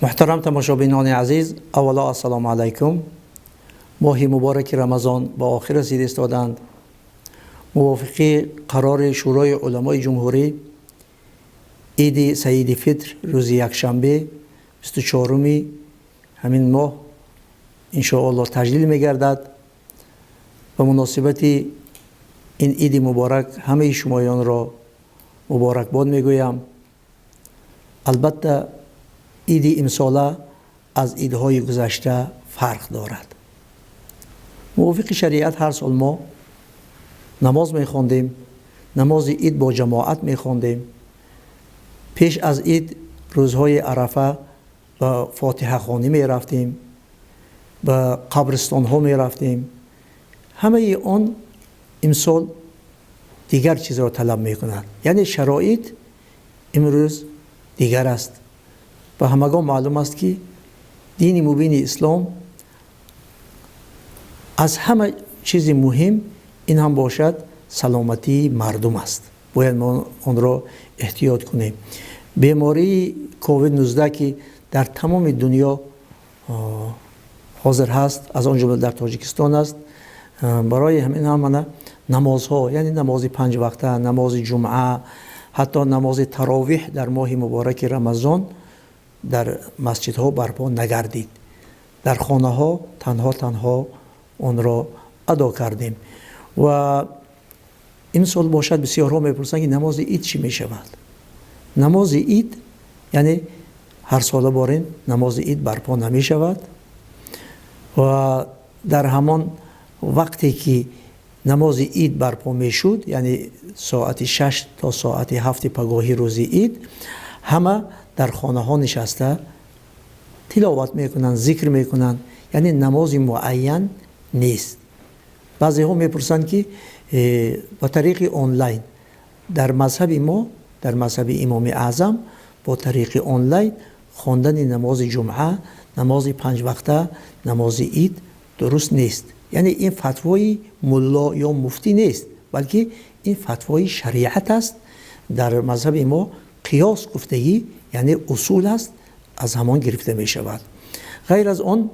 Муҳтарам тамошобинони азиз, аввало ассалому алайкум. Моҳи мубораки Рамазон ба охир расида истоданд. Мувофиқи қарори Шӯрои уламои ҷумҳурӣ, Иди Саиди Фитр рӯзи якшанбе, 24-уми ҳамин моҳ, иншоаллоҳ, таҷлил мегардад. Ба муносибати ин иди муборак ҳамаи шумоёнро муборакбод мегӯям. Албатта, иди имсола аз идҳои гузашта фарқ дорад. Мувофиқи шариат ҳар сол мо намоз мехондем, намози ид бо ҷамоат мехондем. Пеш аз ид, рӯзҳои Арафа, ба фотиҳахонӣ мерафтем, ба қабристонҳо мерафтем. Ҳамаи он имсол дигар чизро талаб мекунад, яъне шароит имрӯз дигар аст. Ба ҳамагон маълум аст, ки дини мубини ислом аз ҳама чизи муҳим ин ҳам бошад, саломатии мардум аст. Бояд мо онро эҳтиёт кунем. Бемории COVID-19, ки дар тамоми дунё ҳозир ҳаст, аз он ҷумла дар Тоҷикистон аст. Барои ҳамин ҳам мана намозҳо, яъне намози панҷвақта, намози ҷумъа, ҳатто намози таровиҳ дар моҳи мубораки Рамазон дар масҷидҳо барпо нагардид. Дар хонаҳо танҳо танҳо онро адо кардем. Ва имсол бошад, бисёрҳо мепурсанд, ки намози ид чӣ мешавад. Намози ид, яъне ҳарсола борин намози ид барпо намешавад ва дар ҳамон вақте ки намози ид барпо мешуд, яъне соати 6 то соати 7-и пагоҳи рӯзи ид, ҳама дар хонаҳо нишаста тиловат мекунанд, зикр мекунанд, яъне намози муайян нест. Баъзеҳо мепурсанд, ки ба тариқи онлайн. Дар мазҳаби мо, дар мазҳаби Имоми Аъзам, бо тариқи онлайн хондани намози ҷумъа, намози панҷвақта, намози ид дуруст нест. Яъне ин фатвои мулло ё муфтӣ нест, балки ин фатвои шариат аст. Дар мазҳаби мо қиёс гуфтагӣ, яъне усул аст, аз ҳамон гирифта мешавад. Ғайр аз он,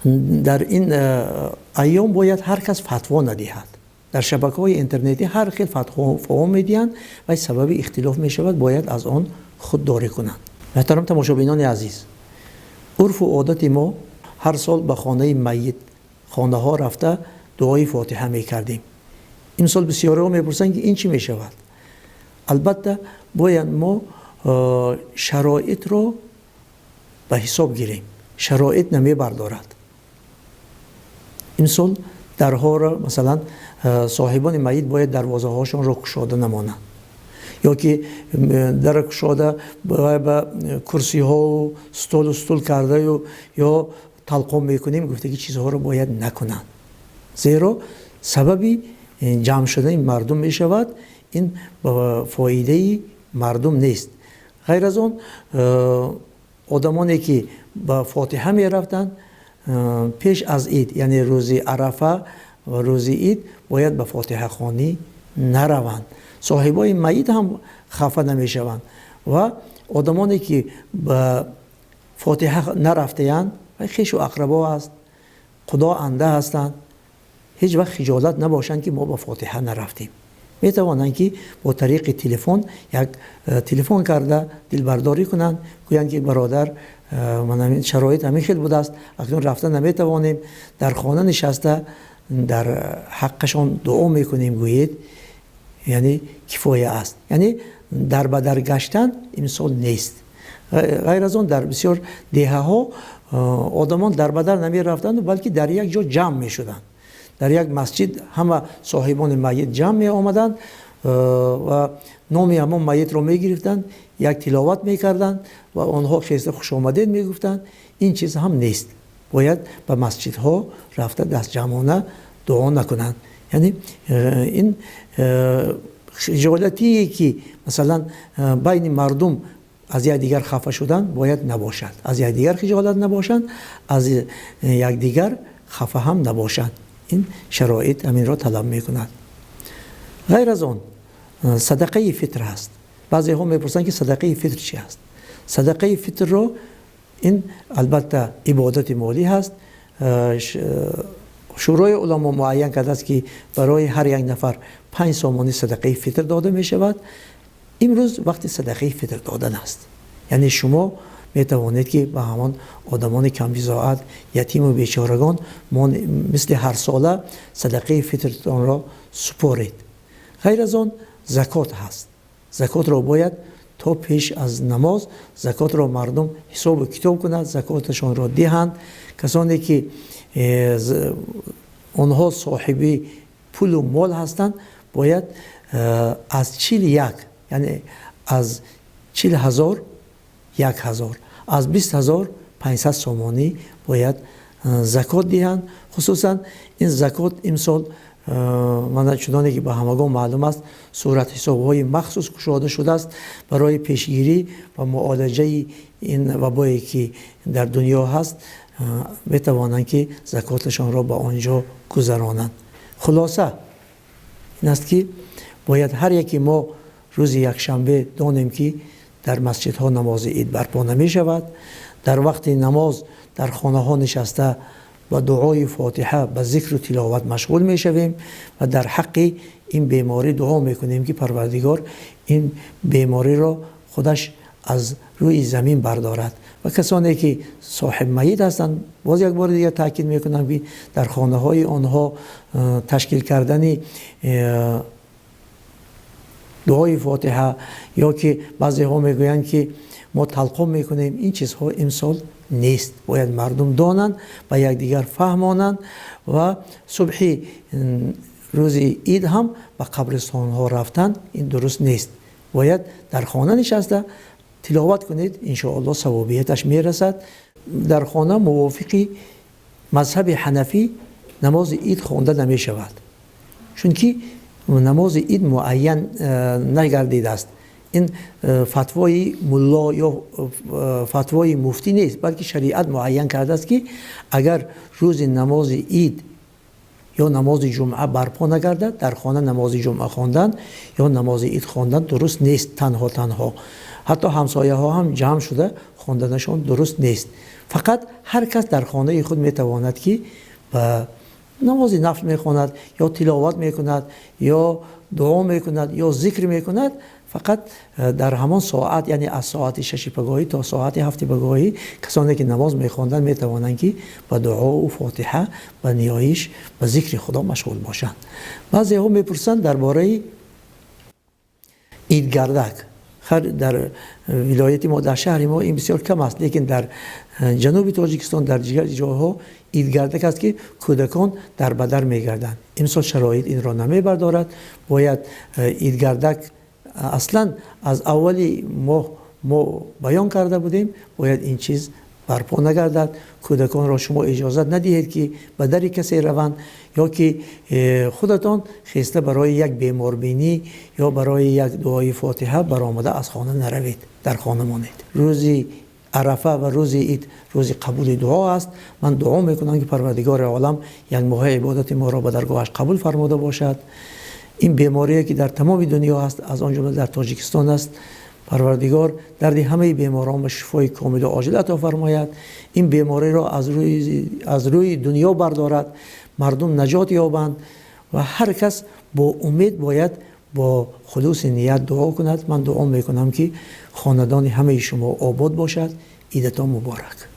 дар ин айём бояд ҳар кас фатво надиҳад. Дар шабакаҳои интернетӣ ҳар хел фатвоҳо медиҳанд ва сабаби ихтилоф мешавад, бояд аз он худдорӣ кунанд. Муҳтарам тамошобинони азиз, урфу одати мо ҳар сол ба хонаи майит, хонаҳо рафта дуои фотиҳа мекардем. Имсол бисёриҳо мепурсанд, ки ин чӣ мешавад. Албатта, бояд мо шароитро ба ҳисоб гирем. Шароит намебардорад. Имсол дарҳоро, масалан, соҳибони майит бояд дарвозаҳошонро кушода намонанд ё ки дара кушода ба курсиҳову столу стул кардаю ё талқон мекунем гуфтаги чизҳоро бояд накунанд, зеро сабаби ҷамъ шудани мардум мешавад. Ин ба фоидаи мардум нест. Ғайр аз он, одамоне ки ба фотиҳа мерафтанд пеш аз ид, яъне рӯзи Арафа ва рӯзи ид, бояд ба фотиҳахонӣ нараванд. Соҳибои майит ҳам хафа намешаванд ва одамоне ки ба фотиҳа нарафтаянд, хешу ақрабо аст, худо анда ҳастанд, ҳеҷ вақт хиҷолат набошанд, ки мо ба фотиҳа нарафтем. Метавонанд, ки бо тариқи телефон як телефон карда дилбардорӣ кунанд, гӯянд, ки бародар, ман шароит ҳамин хел будааст, акнун рафта наметавонем, дар хона нишаста дар ҳаққашон дуо мекунем гӯед, яъне кифоя аст. Яъне дар ба дар гаштан имсол нест. Ғайр аз он, дар бисёр деҳаҳо одамон дар ба дар намерафтанд, балки дар як ҷо ҷамъ мешуданд. Дар як масҷид ҳама соҳибони майит ҷамъ меомаданд ва номи ҳамон майитро мегирифтанд, як тиловат мекарданд ва онҳо хеста хушомадед мегуфтанд. Ин чиз ҳам нест. Бояд ба масҷидҳо рафта дастҷамъона дуо накунанд. Яъне ин хиҷолатие, ки масалан байни мардум аз якдигар хафа шудан бояд набошад. Аз якдигар хиҷолат набошанд, аз якдигар хафа ҳам набошанд. Ин шароит ҳаминро талаб мекунад. Ғайр аз он, садақаи фитр ҳаст. Баъзеҳо мепурсанд, ки садақаи фитр чи аст. Садақаи фитрро ин албатта ибодати молӣ ҳаст. Шӯрои уламо муайян кардааст, ки барои ҳар як нафар 5 сомонӣ садақаи фитр дода мешавад. Имрӯз вақти садақаи фитр додан аст. Яъне шумо метавонед, ки ба ҳамон одамони камбизоат, ятиму бечорагон мисли ҳарсола садақаи фитртонро супоред. Ғайр аз он закот ҳаст. Закотро бояд то пеш аз намоз закотро мардум ҳисобу китоб кунад, закоташонро диҳанд. Касоне ки онҳо соҳиби пулу мол ҳастанд, бояд аз 41, яъне аз 40 000 1000, аз 20 500 сомонӣ бояд закот диҳанд. Хусусан ин закот имсол мана чуноне ки ба ҳамагон маълум аст, суратҳисобҳои махсус кушода шудааст барои пешгирӣ ва муолиҷаи ин вабое, ки дар дунё ҳаст. Метавонанд, ки закоташонро ба он ҷо гузаронанд. Хулоса ин аст, ки бояд ҳар яке мо рӯзи якшанбе донем, ки дар масҷидҳо намози ид барпо намешавад. Дар вақти намоз дар хонаҳо нишаста, ба дуои фотиҳа, ба зикру тиловат машғул мешавем ва дар ҳаққи ин беморӣ дуо мекунем, ки Парвардигор ин бемориро худаш аз рӯи замин бардорад. Ва касоне ки соҳиб майит ҳастанд, боз як бори дигар таъкид мекунам, ки дар хонаҳои онҳо ташкил кардани дуои фотиҳа ё ки баъзеҳо мегӯянд, ки мо талқон мекунем, ин чизҳо имсол нест. Бояд мардум донанд, ба якдигар фаҳмонанд ва субҳи рӯзи ид ҳам ба қабристонҳо рафтан ин дуруст нест. Бояд дар хона нишаста тиловат кунед, иншоалло савобияташ мерасад. Дар хона мувофиқи мазҳаби ҳанафӣ намози ид хонда намешавад, чунки намози ид муайян нагардидааст. Ин фатвои мулло ё фатвои муфтӣ нест, балки шариат муайян кардааст, ки агар рӯзи намози ид ё намози ҷумъа барпо нагардад, дар хона намози ҷумъа хондан ё намози ид хондан дуруст нест. Танҳо танҳо, ҳатто ҳамсояҳо ҳам ҷамъ шуда хонданашон дуруст нест. Фақат ҳар кас дар хонаи худ метавонад, ки ба намози нафл мехонад ё тиловат мекунад, ё дуо мекунад, ё зикр мекунад. Фақат дар ҳамон соат, яъне аз соати 6-и пагоҳӣ то соати 7-и пагоҳӣ, касоне ки намоз мехонданд, метавонанд, ки ба дуову фотиҳа, ба ниёиш, ба зикри Худо машғул бошанд. Баъзеҳо мепурсанд дар бораи идгардак. Дар вилояти мо, дар шаҳри мо ин бисёр кам аст, лекин дар ҷануби Тоҷикистон, дар дигар ҷойҳо идгардак аст, ки кӯдакон дар бадар мегарданд. Имсол шароит инро намебардорад. Бояд идгардак аслан аз аввали моҳ мо баён карда будем, бояд ин чиз барпо нагардад. Кӯдаконро шумо иҷозат надиҳед, ки ба дари касе раванд ё ки худатон хеста барои як беморбинӣ ё барои як дуои фотиҳа баромада аз хона наравед, дар хона монед. Рӯзи Арафа ва рӯзи ид рӯзи қабули дуо аст. Ман дуо мекунам, ки Парвардигори олам як моҳаи ибодати моро ба даргоҳаш қабул фармуда бошад. Ин беморие, ки дар тамоми дунё ҳаст, аз он ҷумла дар Тоҷикистон аст, Парвардигор дарди ҳамаи беморон ба шифои комилу оҷил ато фармояд, ин бемориро аз рӯи дунё бардорад, мардум наҷот ёбанд ва ҳар кас бо умед бояд бо хулуси ният дуо кунад. Ман дуо мекунам, ки хонадони ҳамаи шумо обод бошад. Идатон муборак.